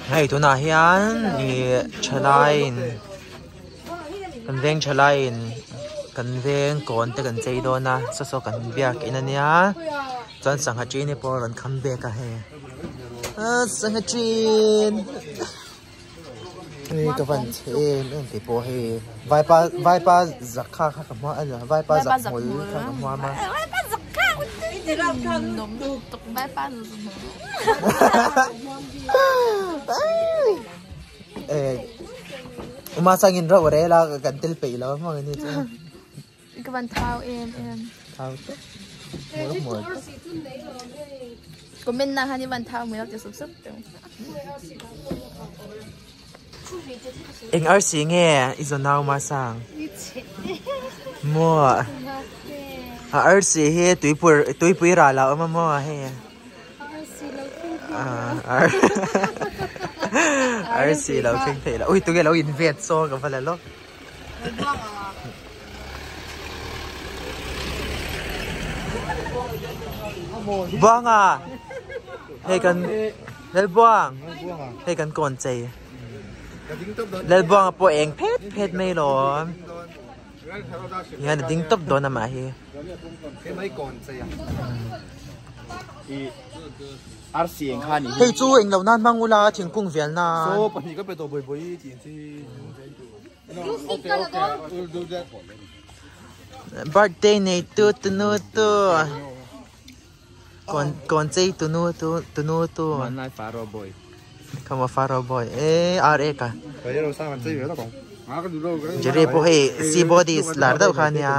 Hei tunah hian ih thalaiin kan veng thalaiin kan veng kawn te kan chei dawn a saw saw kan biakin ania chuan sangha ṭin te pawh a rawn kham bek a hei aaa sangha ṭin. Hei ka van chhe em em tih pawh hei vaipa vaipa zak kha kha ka hma a vaipa zak hmul kha ka hmuam a. Uma sangin rauh rel a kan tel peih lo a hmang ani chu. Ka van thau em em. Thau te. Hmur hmur. Comment na khan i van thau mai lo ti sup sup te. Eng arsi nge i zawnau ma sang? Maw. A arsi hi tuipui tuipui ral a awm a maw hei. Arsi lo thleng thei lo. Ui tunge lo in vet saw ka va la lawk. Buanga hei kan Lalbuang hei kan kawn chei Lalbuanga pawh eng phet phet mai lawm hian a ding tawp dawn amah hi. Hei chu englo nan hmang ula thingkung vel nan. Birthday nei tu tu nu tu kawn kawn chei tu nu tu tu nu tu Come on Faro boy e ar e ka Jerry pawh hei sea bodies lar deuh kha ania.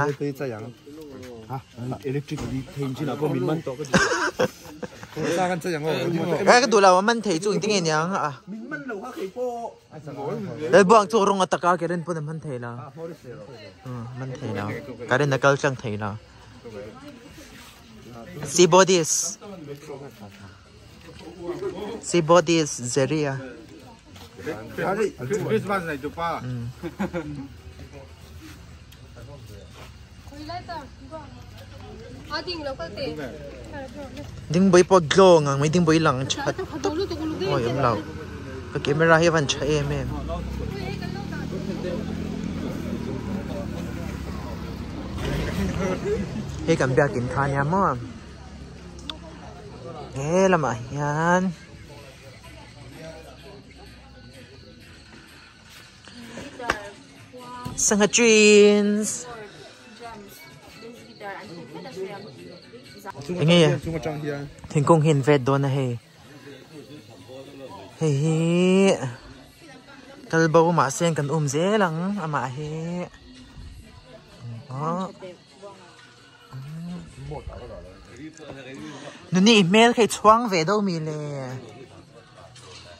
Ka duh lo a man thei chu engtin nge niang a. Lalbuang chu rawng a taka current pawn a hman thei lo hman thei lo current a kal tlang thei lo sea bodies sea bodies Jerry a Dingbawih pawh glow ang ang mai dingbawih lang that tawp awi awm lo ka camera hi a van tha em em. Hei kan biakin kha ania maw he lamah hian. Sangha jeans enge thingkung hi an vet dawn a hei hei hi kal bo mahse kan um zel ang amah hi nuni hmel kha i chhuang ve deuh mi le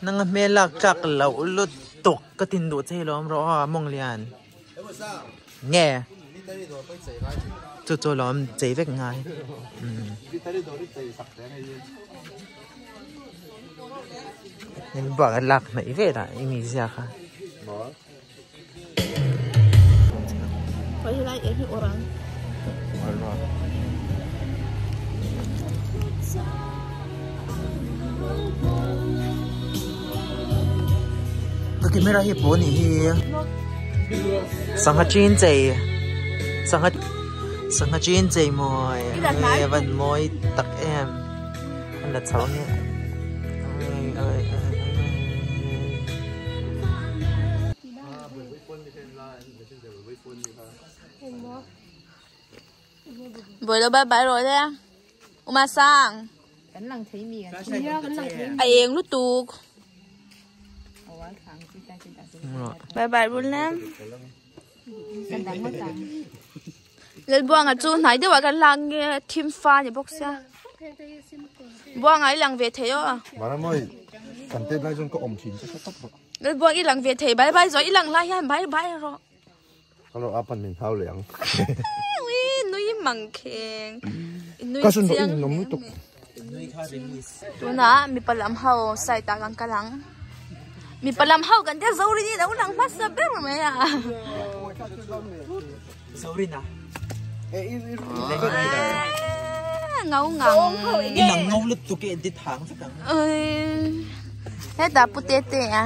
nanga hmel lak tlak loh lutuk ka tin duh che hi lawm rawh aw mawng lian nge chu chu lawm chei vek ngai umm bak a lak hnaih vel ah i mizia kha. Ka camera hi pawh anih hi sangha chin chei sangha sangha chin chei mawi a van mawi tak em an la chho nia. Buai lo bye bye rawh le Uma sang a eng lutuk bye bye rul le Lalbuanga chu hnai deuh ah kan lang nge thim fa ni bawk sia Buanga i lang ve thei aw Lalbuang i lang ve thei bye bye zawh i lang lai hian bye bye rawh Ui nui mang kheng nui chiang tunah mipa lam ho side ah kan kal ang. Mipa lam ho kan tia Zorin hi lo lang hmasa ber mai a. Zorin a. Ngau ngang. I nang ngau lutuk e dit hang vek ang. Hetah Pu Tete a.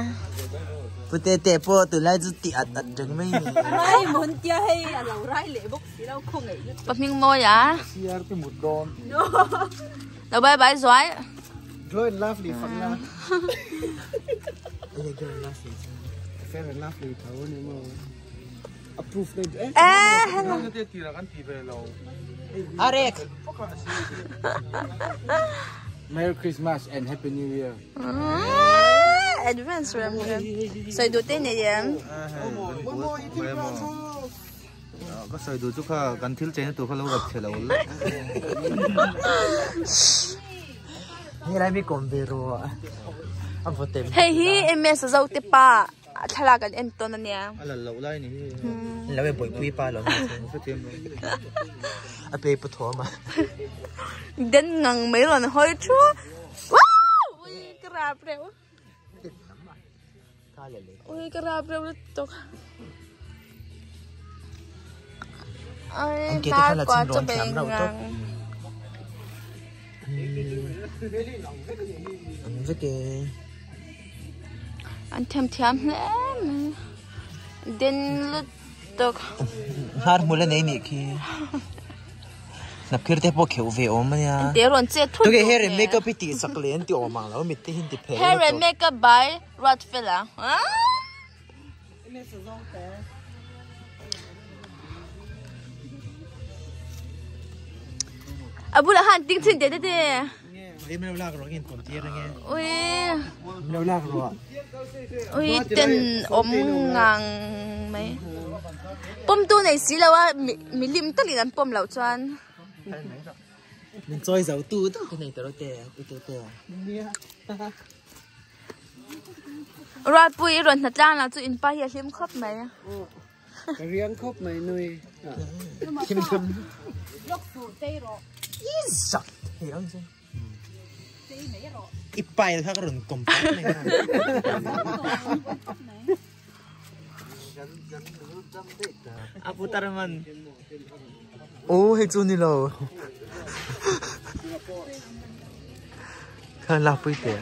Pu Tete pawh tunlai chu tih at at reng mai ni. Rai mawn tia hei a lo rai leh bawk si lo khaw ngeih lutuk. Pa hming mawi a. CR te mut dawn. Lo bye bye zuai. Glow and lovely fak na. Fair and lovely tho ni maw. Approve nei duh Eh hello. Arek. Merry Christmas and Happy New Year. Advance rem rem. Sawi duh te nei em? Ka sawi duh chu kha kan thil cheina tur kha lo rap chhe lo la. Hei lai mi kawm ve rawh a vaw tem. Hei hi MS Zote pa thlalak an en tawn ania. A lal loh lai ni hi. Lo e bawihpui pa lo a pe pu thawm a. Den ngang mai rawn hawi thu. Wow! Ui ka rap reuh. Ui ka rap reuh lutuk. Ai hnar kua chu bei ngang. An thiam thiam hle mai. Den lutuk. Hnar hmul a nei nih khi. Hnapkhir te pawh kheuh ve awm ania. Te rawn che thut Tunge hair and makeup hi tih sak leh an ti awm ang lo mit te hi an ti phelh Hair and makeup by Ruatfela. A bulah khan ting chhin te te te. Ui min lo lak rawh nge in pawm tir ange. Ui. Min lo lak rawh. Ui ten awm ngang mai. Pawm tu nei si lo a milim takin an pawm loh chuan. Min chawi zo tu tu ka nei ta rawh te pu te te. Ruatpui i rawn hna tlang lah chu in pa hi a hlim khawp mai. Ka riang khawp mai nui. Hlim khawp. Zak thei ang chu. I pile kha ka rawn kawm pah mai a. A pu tar man. Oh hei chu ni lo. Kha la pui teh.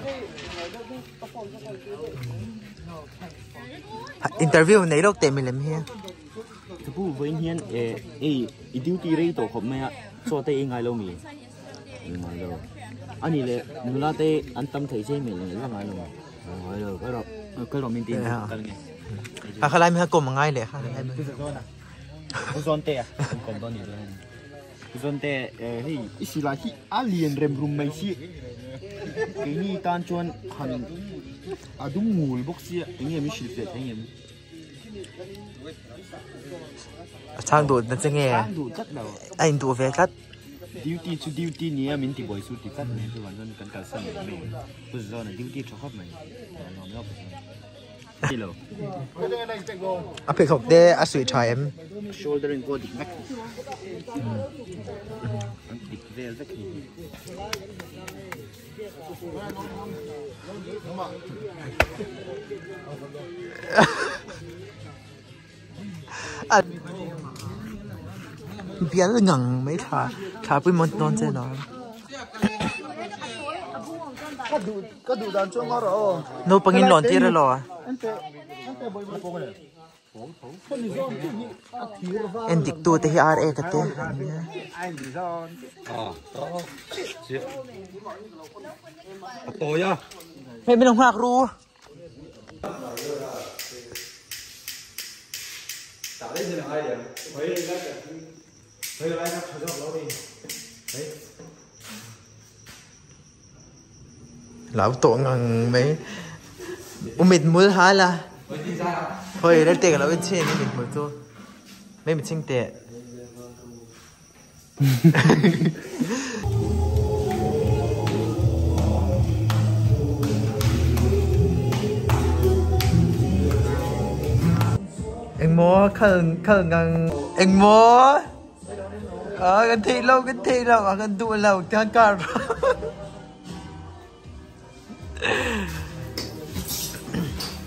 Interview nei lawk teh milem hi. Pu vawiin hian ei i duty rei tawh khawp mai a chaw te ei ngai lo mi? Ei ngai lo. A nih leh nula te an tam thei che hmel la ngai lo mi? Ngai lo kal rawh kal rawh min ti kal nge. A khalai mi kha kawm a ngai leh kha. Pu zawn te a kan kawm dawn nih dawn. Pu zawn te hei i silai hi a lian rem rum mai si keini tan chuan han a dum ngul bawk sia eng nge min hrilh fiah thei ngem. A chhang duh na che nge? Chhang duh tlat lo. A in duh ve tlat. Duty chu duty nia min ti buai su ti tlat mai chuan chuan kan kalsan mai mai. Pu Zawn a duty tha khawp mai. A nuam lawk a chuan. Lo. A pheikhawk te a suih tha em? Shoulder in pawh dik vek. An dik vel vek hi. Bial ngang mai thla thla pui mawn dawn che lo. Naupang in lawn tir elaw? En dik tu te hi ar ek a te ania. Hei min lo nghak ru. Lau tawh ngang mai. U mit mul hal a. Hoi rel te ka lo en chhin u mit mul chu. Mai mi ching teh. Engmaw khal khal ngang engmaw a kan theih lo kan theih lo a kan duh lo tiang kar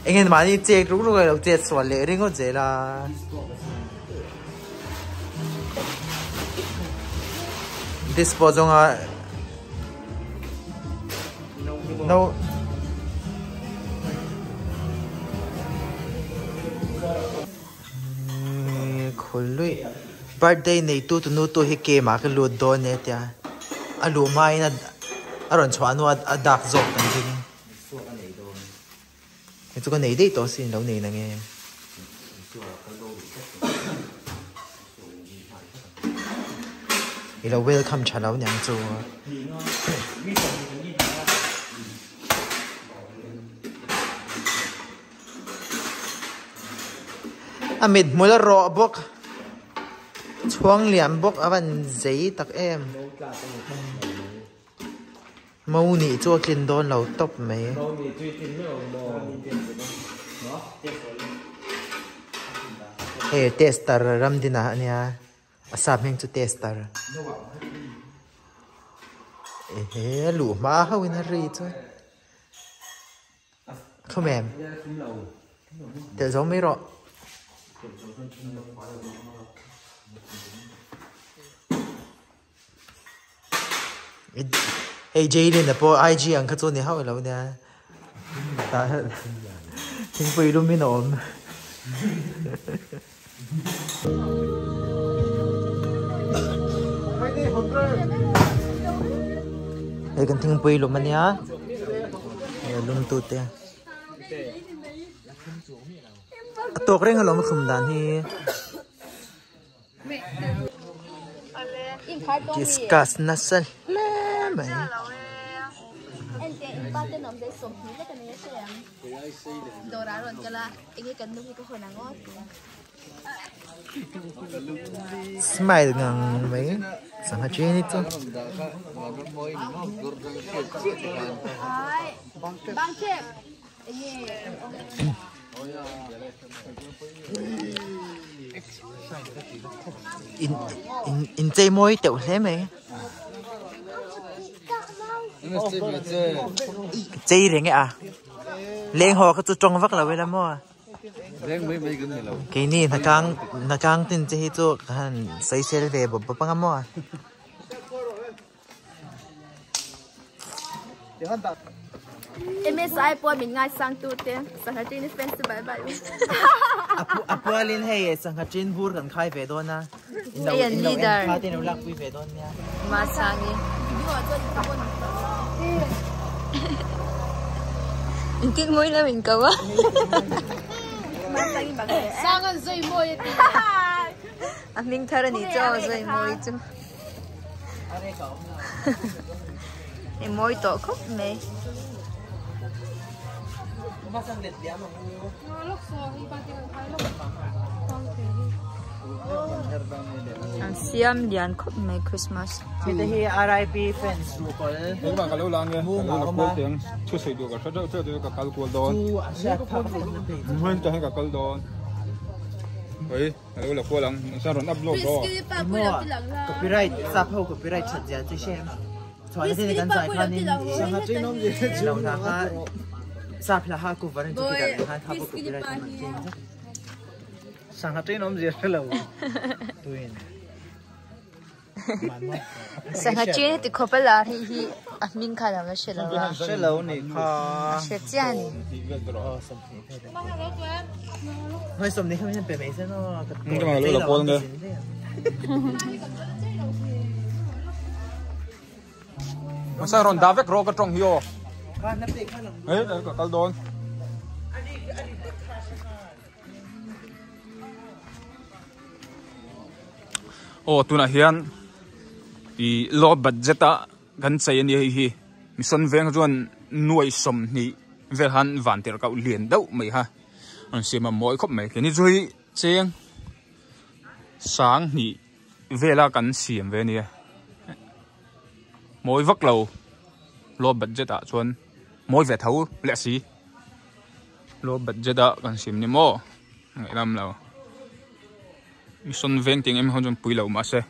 Eng nge mahni chek ruk ruk a lo chet sual leh ringawt zel a. Dispo zawnga no. Phul luih. Birthday neitu tunu tu hi game ah ka lut dawn e tia a luh hmain a a rawn chhuah hnu a a dak zawk kan ding. Hei chu ka nei daih tawh sin lo nei na nge. I lo welcome tha lo niang chu. A mit hmul a rawh bawk chhuang lian bawk a van zei tak em mo nih chu a tlin dawn lo tawp mai. Hei tester ramdina a nia a sap hming chu tester ehe a luh hma hauh in a ri chu. Thum em? Telh zo mai rawh. Hei Jaylin a pawh IG ang kha chu ni hauh lo nia. Thingpui lum in a awm. Hei kan thingpui lum ania hei lum tu te a tawk reng alawm a thlum dan hi discuss nasa hle mai. Smile ngang mai sangha chi ni chu. In in in chei mawi teuh hle mai. Chei reng e a. Leng haw kha chu tawng vak lo ila maw. Keini hnakang hnakang tin che hi chu ka han sawisel ve bawp bawp anga maw. MSI pawh min ngaisang tu te sangha chin fans te bye bye. A pualin hei sangha chin bur kan khai ve dawn a. Hei an leader. Kha te lo lak pui ve dawn nia. Masangi. Intik mawi lo in ko a. Sangan zoi mawi a ti. A hming thar a ni chu aw zoi mawi chu. I mawi tawh khawp mai. An siam lian khawp mai Christmas. Heta hi RIP fans ruhkawl mum a awm a. Copyright sap ho copyright that zia chu hre chhuahna te kan zai khanin lo hla kha sap hla kha cover an chu ti dah khan kha pawh copyright an rawn claim zet. Sangha train awmzia hre lo tuin. Sangha train heti khawp a lar hi hi a hming kha lo la hre lo a. Hre lo ni kha. A hre chiah a ni. Hmai sawm ni kha min han pe mai se no. Ka chei lo ang ka zin daih ang. Masa rawn dah vek rawh ka tawng hi aw. Hei ka kal dawn. Aw tunah hian ih low budget a kan chei a nia hei hi mission veng chuan nuai sawmhnih vel khan van tirh kauh lian deuh mai kha an siam a mawi khawp mai keini chu hei cheng sanghnih vela kan siam ve a nia mawi vak lo low budget ah chuan mawi ve tho leh si. Low budget a kan sim ni maw ngaih lam lo mission veng tih ang em chuan pui lo mahse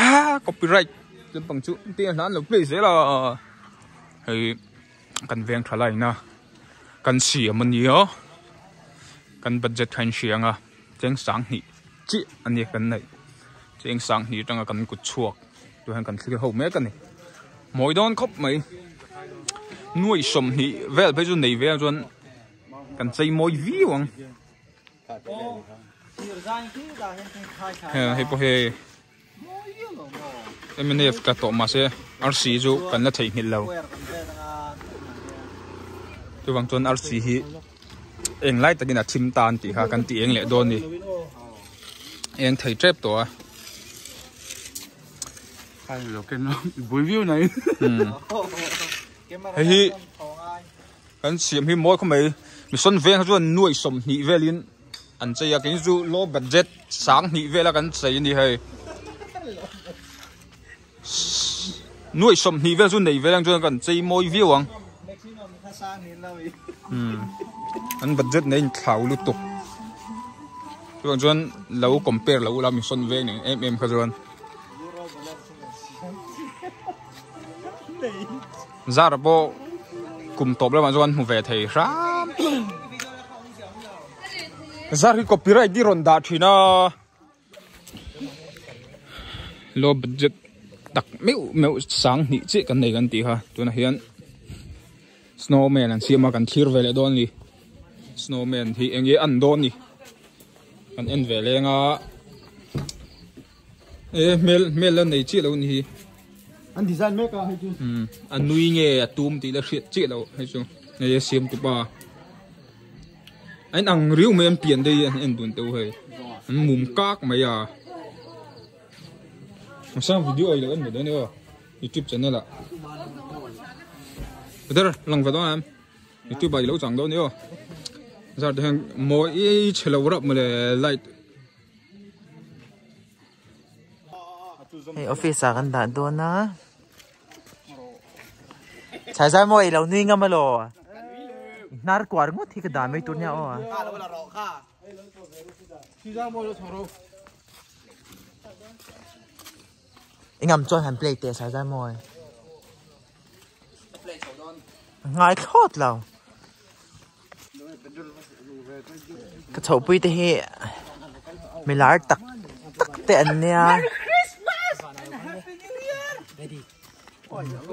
ah copyright lampang chu te hlan lo play zel a hei kan veng tha lai na kan siam a nia kan budget kha in hria ang a cheng sang hnih chiah a ni kan neih cheng sang hnih atanga kan kut chhuak tu hian kan thlir ho mek a ni mawi dawn khawp mai nuai sawmhnih vel phei chu nei vel chuan kan chei mawi viau ang. Hei pawh hi mnf tla tawh mahse arsi chu kan la theihnghilh lo chuvang chuan arsi hi eng lai takin a thim ta an tih kha kan ti eng leh dawn a ni eng thei tep tawh a. Hei hi kan siam hi mawi khaw mai mission veng kha chuan nuai sawmhnih velin an chei a keini chu low budget sanghnih vela kan chei a ni hei nuai sawmhnih vel chu nei vel ang chuan kan chei mawi viau ang an budget nei in thlau lutuk chuvang chuan lo compare lo ula mission veng nen em em kha chuan. Zar pawh kum tawp lamah chuan hmu ve thei hram. Zar hi copyright hi rawn dah thin a. Low budget tak meuh meuh sang hnih chiah kan nei kan tih kha tunah hian snowman an siam a kan thlir ve leh dawn a ni. Snowman hi eng nge a an dawn a ni. Kan en ve leng a. E hmel hmel la nei chiah lo ni hi. An design mek a hei chu. Um a nui nge a tum tih la hriat chiah lo hei chu. Hei a siam tu pa. A in ang riu mai an pian dei an en dun teuh hei. An mum kak mai a. Sang video ai lo en mai dawn nia YouTube channel ah. Brother lang ve dawn em. YouTube ah i lo chang dawn nia. Zar te hian mawi i chhe lo rap mawle light. Hei office ah kan dah dawn a Saizai maw i lo nui ngam alaw i hnar kuar ngawt hi ka dah mai tur nia aw. I ngam chuan han play teh Saizai maw. Ngai thlawt lo. Ka chhohpui te hi milar tak tak te an nia.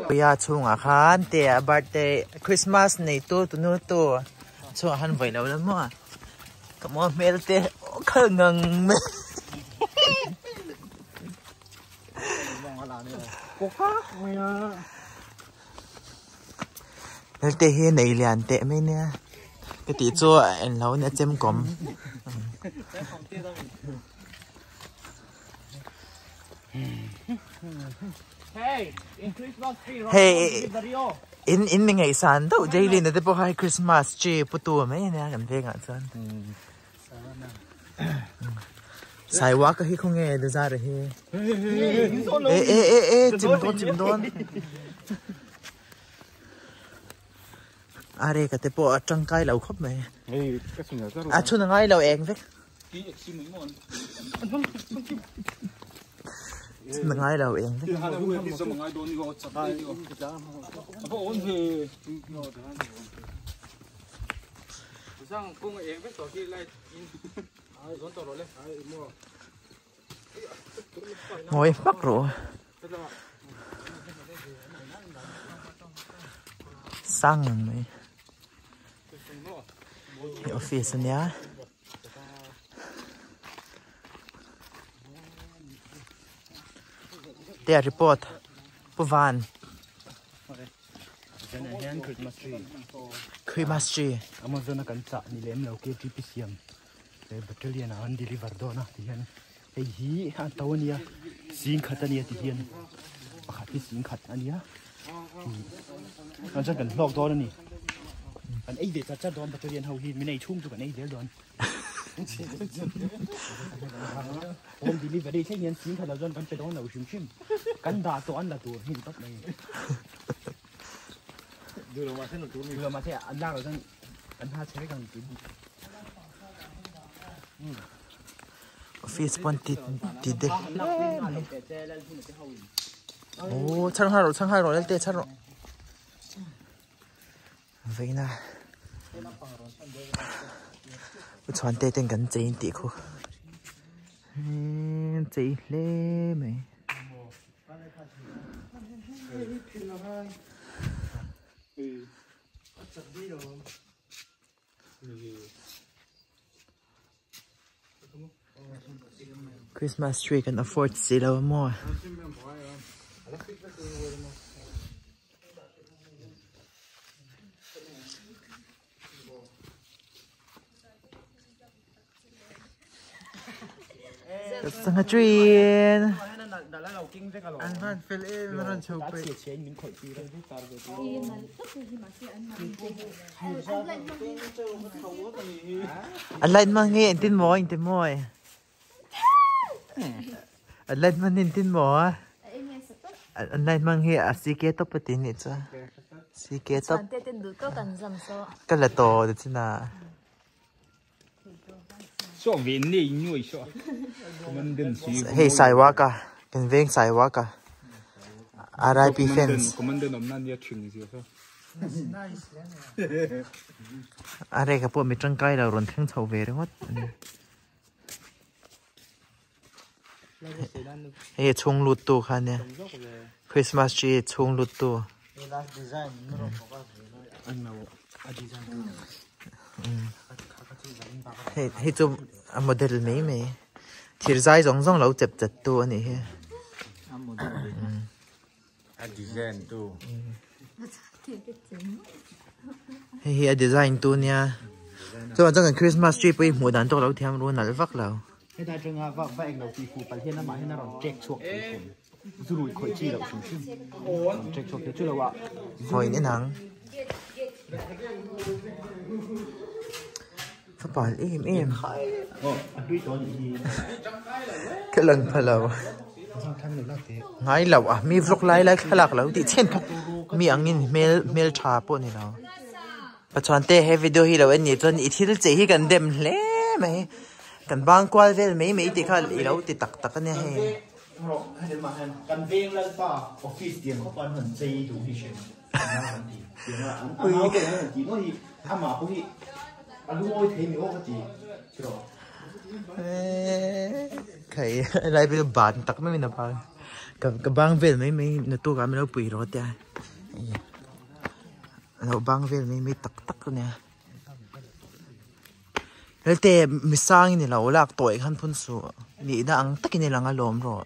Puia chhungah khan te a birthday Christmas nei tu tunu tu chhungah khan vawi lo la maw ka maw hmel te khal ngang mai. Helte hi nei lian teh mai nia ka tih chu a en lo nia chem kawm. Hei in in mi ngaihsan deuh Jaylin te pawh kha hei Christmas tree pu tu mai ania kan vengah chuan. Saiwaka hi khawnge Lazara hi e e e e chim dawn chim dawn are ka te pawh a tangkai lo khawp mai a chhun a ngai lo eng vek chhun a ngai lo eng vek Ngawi hmak rawh sang ang mai hei office ania te a report pu van. Christmas tree. Amazon a kan chah ni lem lo KTP siam he battalion ah an deliver dawn a ti hian hei hi a to ania zing khat ania ti hian pakhat hi zing khat ania an chuan kan hlawk dawn ani kan ei ve chat chat dawn battalion ho hi min ei chhung chu kan ei zel dawn home delivery thleng hian zing khat ah chuan kan pe dawn lo hrim hrim kan dah tawh an la tur hi ni tawp mai. Office pawn ti ti de hle mai oh chhar nghal rawh chhar nghal rawh Lalte chhar rawh vawiina u chhuante ten kan chei in tih khu chei hle mai. Christmas tree kan afford si lo maw. Sangha tree an van fel em an rawn chho peih. An light hmang hi engtin maw engtin maw an light hmang hi engtin maw an light hmang hi a CK tawp a ti nih chuan CK tawp ka la tawh ti chin a. Hei Saiwaka kan veng Saiwaka RIP fans a reka pawh mi tangkai lo rawn thleng chho ve ringawt a ni hei a chhung lut tu kha ania Christmas tree chhung lut tu. Hei hei chu a model mai mai thir zai zawng zawng lo chep chat tu a nih hi a design tu hei hi a design tu nia chuan chuan kan christmas tree pawh hi hmuh dan tawk lo thiam ru nalh vak lo heta atanga va va englo tih fuh palh hian amah hian a rawn check chhuak thei thung. Zurui khawih chi loh hrim hrim check chhuak thei chu lo ah. Hawiin en ang. Ka pal em em. Ka lang pha lo. Ngai lo a mi vlog lai lai thlalak lo tih chhen kha mi angin hmel hmel tha pawh ni lo. Pachuan te he video hi lo en nih chuan i thil che hi kan dem hle mai. Kan bang kual vel mai mai tih kha i lo ti tak tak ania hei. Kan veng lalpa office tiang khawp an han chei duh hi hre an ti tiang a an nau te an ti maw hi amah pawh hi a lungawi thei mi aw ka ti tiraw. Khai lai vel ban tak mai min a bang ka bang vel mai mai na tu ka min lo pui rawh tia lo bang vel mai mai tak tak ania. Helte misang in ilo lak tawih khan phun suh nihna ang takin i lang a lawm rawh.